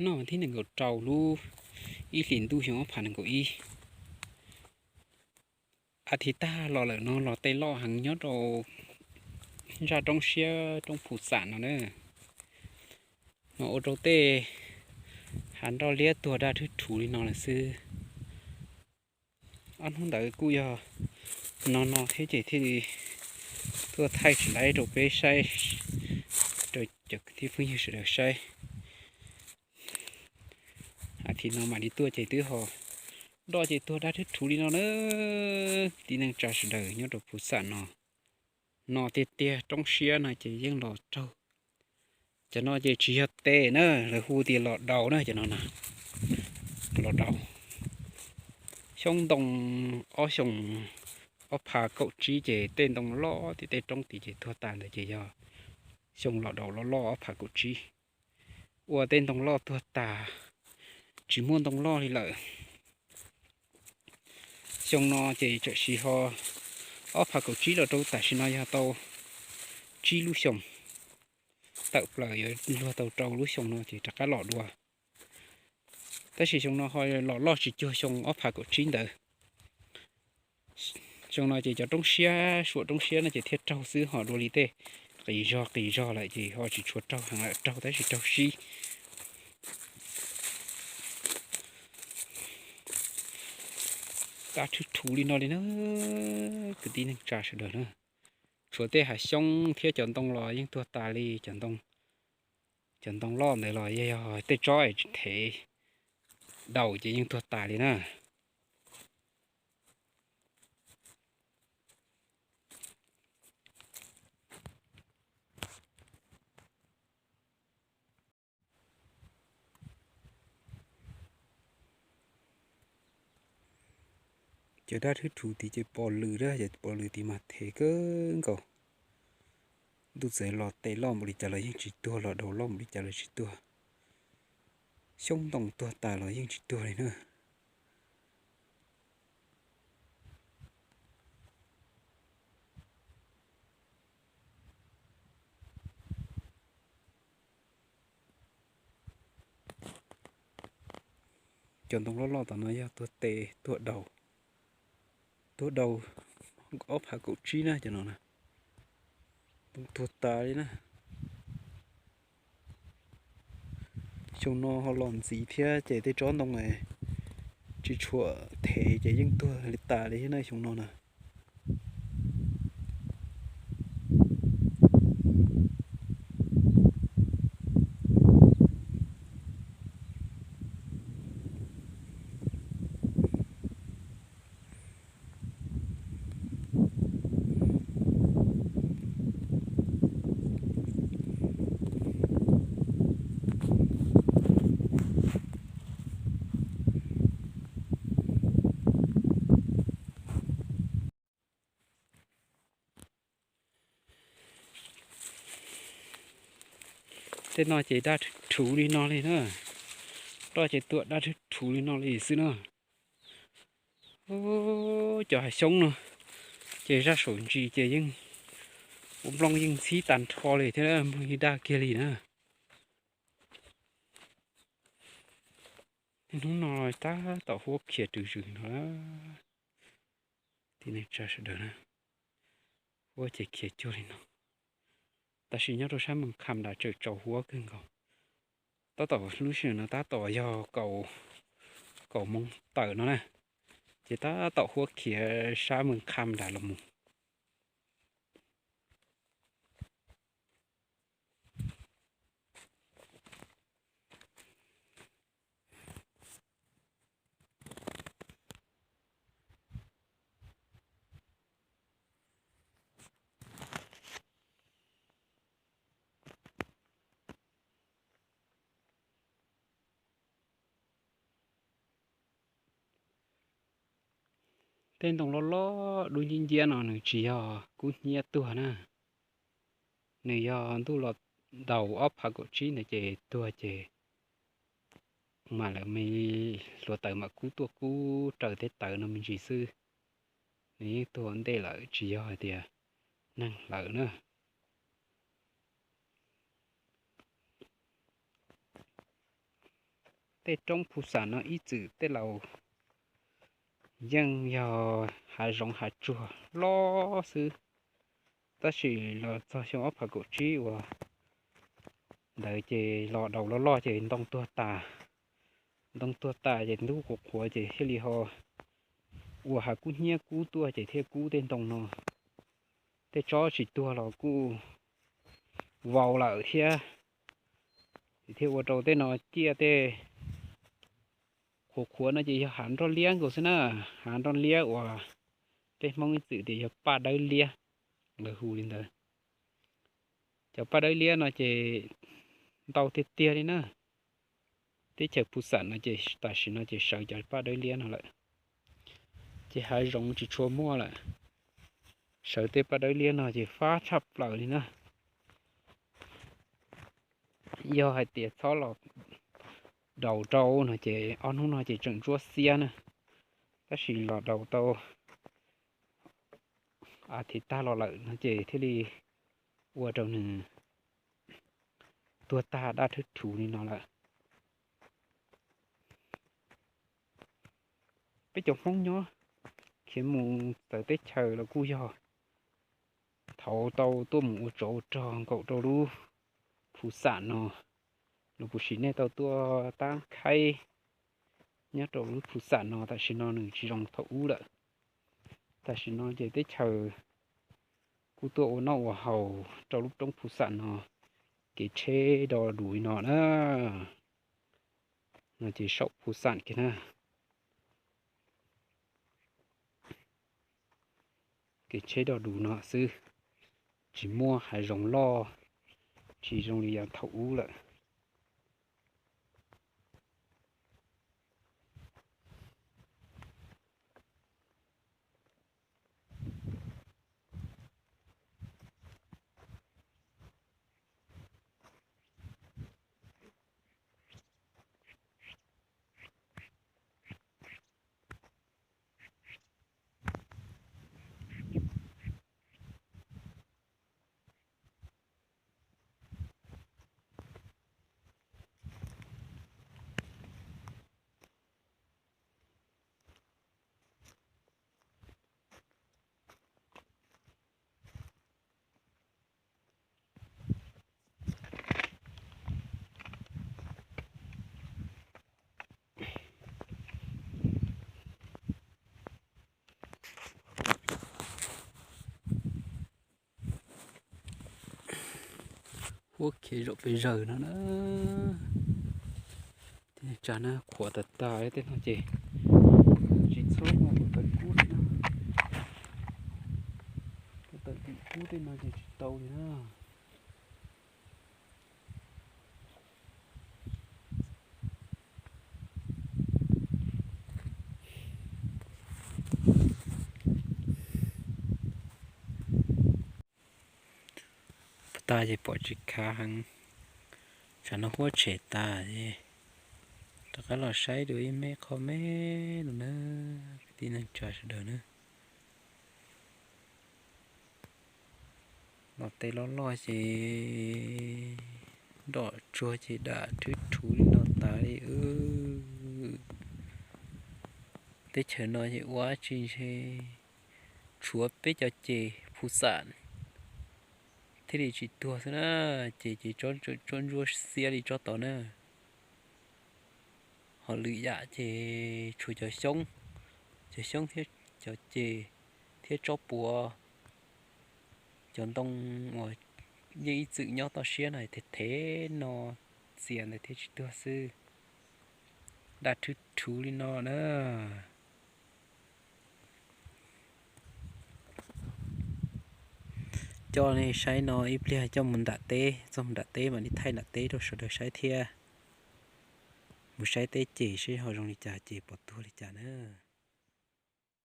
Noj thib nees nkaum rau lub ib hlis ntuj xyoo ob phav nees nkaum ib. As thiv tag los lawm no los tej loj heev nyob rau zaj roob siab roob Phu Xam no na. Mas ua rau tej hav nroj liab tuag daj rhwb rhuv li no lawm xwb. Ob hnub ntawd kuj yog no no thiab ces thiaj li tuaj thaij tsis laib rau peb saib, rau cov kwv tij phooj ywg sawv daws saib. As thiv no mam li tuaj ces twb ho nroj ces tuag daj rhwb rhuv li no na. Kwv tij neej tsa sawv daws nyob rau Phu Xam no, no tiag tiag roob siab no ces yeej los raug. Cov no ces tsis yog tes na, lawv hu tias los daus na, cov no na, los daus. Xyoob ntoo ob xyoo ob phav kaum tsib ces tej ntoo loj tim tej roob tid ces tuag tas ntawd ces yog xyoo los daus loj loj ob phav kaum tsib, ua tej ntoo loj tuag tas, tsis muaj ntoo loj li lawm. Xyoo no ces tam sim ho ob phav kaum tsib los rau tam sim no yog tau tsib lub xyoo, tawm plaws yuav luag tau rau lub xyoo no ces rov qab los dua. Tab sis xyoo no ho los loj tsis cuag xyoo ob phav kaum tsib ntawd. Xyoo no ces cov roob siab, suam roob siab no ces thiaj raug xwb, ho dua li tej qis zog qis zog lawm ces ho tsis tshua raug heev lawm, raug tab sis raug sib. Daj rhwb rhuv li no li na, kwv tij neej tsa sawv daws na. Tshuav tej hav xyoob thiab cov ntoo los yeej tuag tas li, cov ntoo loj ntawd los yog tej tsob es thev daus ces yeej tuag tas li na. Cov daj rhwb rhuv tid ces pos lws na, cov pos lws tid mas thev kawg nkaus. Ntuj txawm los tes loj npaum li cas los yeej tsis tuag, los daus loj npaum li cas los tsis tuag. Xyoob ntoo tuag tas los yeej tsis tuag li na. Cov ntoo loj loj tom no yog tuag tes tuag daus, tuag daus ob phav kaum tsib na cov no na, ntoo tuag tas li na. Xyoo no ho los ntxiv thiab ces tej tsob ntoo tsis tshua thev ces yeej tuag li tas li thiab na xyoo no na. Tej no ces daj rhuv li no li na, roj ces tuam daj rhuv li no li xwb na. Cov hav xyoob no ces zaj saum ntsis ces yeej ua nplooj yeej ntxhib tag nrho li thiab, nplooj yeej daj kiag li na. Hnub no tab tom huab khiav rwg rws no, tij neej tsa sawv daws na, huab ces khiav cuag li no. Tab sis nyob rau sab Moos Kham nram tseem tsaus huab kawg nkaus. Tab tom lub sij hawm no tab tom yog kaum moos tawm no na, ces tab tom huab khiav sab Moos Kham nram los mus. Tej ntoo loj loj dub nciab nciab no nws tsis yog kub hnyiab tuag na, nws yog ntuj los daus ob phav kaum tsib ntawd ces tuag ces mam lawv me hluav taws mam kub tuaj kub raws tej taws no me ntsis xwb. Nws yeej tuag ua ntej lawm tsis yog hais tias neeg hlawv na. tej roob Phu Xam no ib txwm tej laus yeej yog hav zoov hav tsuag loj xwb, tab sis los txog xyoo ob phav kaum tsib uas ntawd ces los daus loj loj ces ntoo tuag tas. Ntoo tuag tas ces ntub qhuav qhuav ces thiaj li ho ua hav kub hnyiab kub tuaj ces thiaj kub tej ntoo no. Tej tsob tsis tuag los kuj vau lawm thiab, thiaj ua rau tej no ciaj tej qhuav qhuav no ces yog hav nroj liab nkaus xwb na, hav nroj liab uas peb Hmoob ib txwm tias yog paj dawb liab, lawv hu li ntawd. Cov paj dawb liab no ces ntau tiag tiag li na. Teb chaws Phu Xam no ces tam sim no ces sawv cov paj dawb liab no lawm, ces hav zoov tsis tshua muaj lawm. Sawv tej paj dawb liab no ces fab tshaj plaws li na. Yog hais tias txhob los daus rau no ces ob hnub no ces tseem ntsuab xiab na, tab sis los daus tau a thiv tag los lawm no ces thiaj li ua rau nws tuag tag daj thwb thuv li no lawm. Peb cov Hmoob nyob khiav mus txawv teb chaws los kuj yog thaum tau tuaj mus ua tsov ua rog nkaum rau lub Phu Xam no, los puas sim nej tau tuaj tab khaib nyob rau lub Phu Xam no, tam sim no nws tsis zoo thaum ub lawm. Tam sim no ces teb chaws kuj tuaj ua noj ua haus rau lub roob Phu Xam no, kev tsheb do dus li no na. No ces saum Phu Xam kiag na, kev tsheb do dus no xwb, tsis muaj hav zoov loj, tsis zoo li yav thaum ub lawm. Huab khiav zaum pes zawg no na. Tsa na, qhuav tas tas tej no ces tsis txhob muaj tus tawm kub li na. Tus tawm tim kub tej no ces tsis tau li na. Puag ta ces pom tsis khav heev, tsam no huab tshem tas es rov qab los saib dua ib me qho me no na, kwv tij neej tsa sawv daws na. Los tej loj loj ces nrom tsuag ces dam rhwb rhuv li no tas li. Teb chaws no ces ua dab tsi ntshe tshuav peb cov ces Phu Xam thiaj li tsis tuag xwb na, ces ces tsob ntsuab xiab li tsob tod na. Ho lwm yam ces tshuav cov xyoob, cov xyoob thiab cov ces thiab tsob puav, cov ntoo uas yeej ib txwm nyob toj siab no thev thev no txias ntawd thiaj tsis tuag xwb. Dam rhwb rhuv li no na. Coj nej saib no ib pliag coj mus nram teb, txog mus nram teb mam li thaij nram teb rau sawv daws saib thiab. Mus saib teb ces seb ho zoo li cas ces puas tuag li cas na.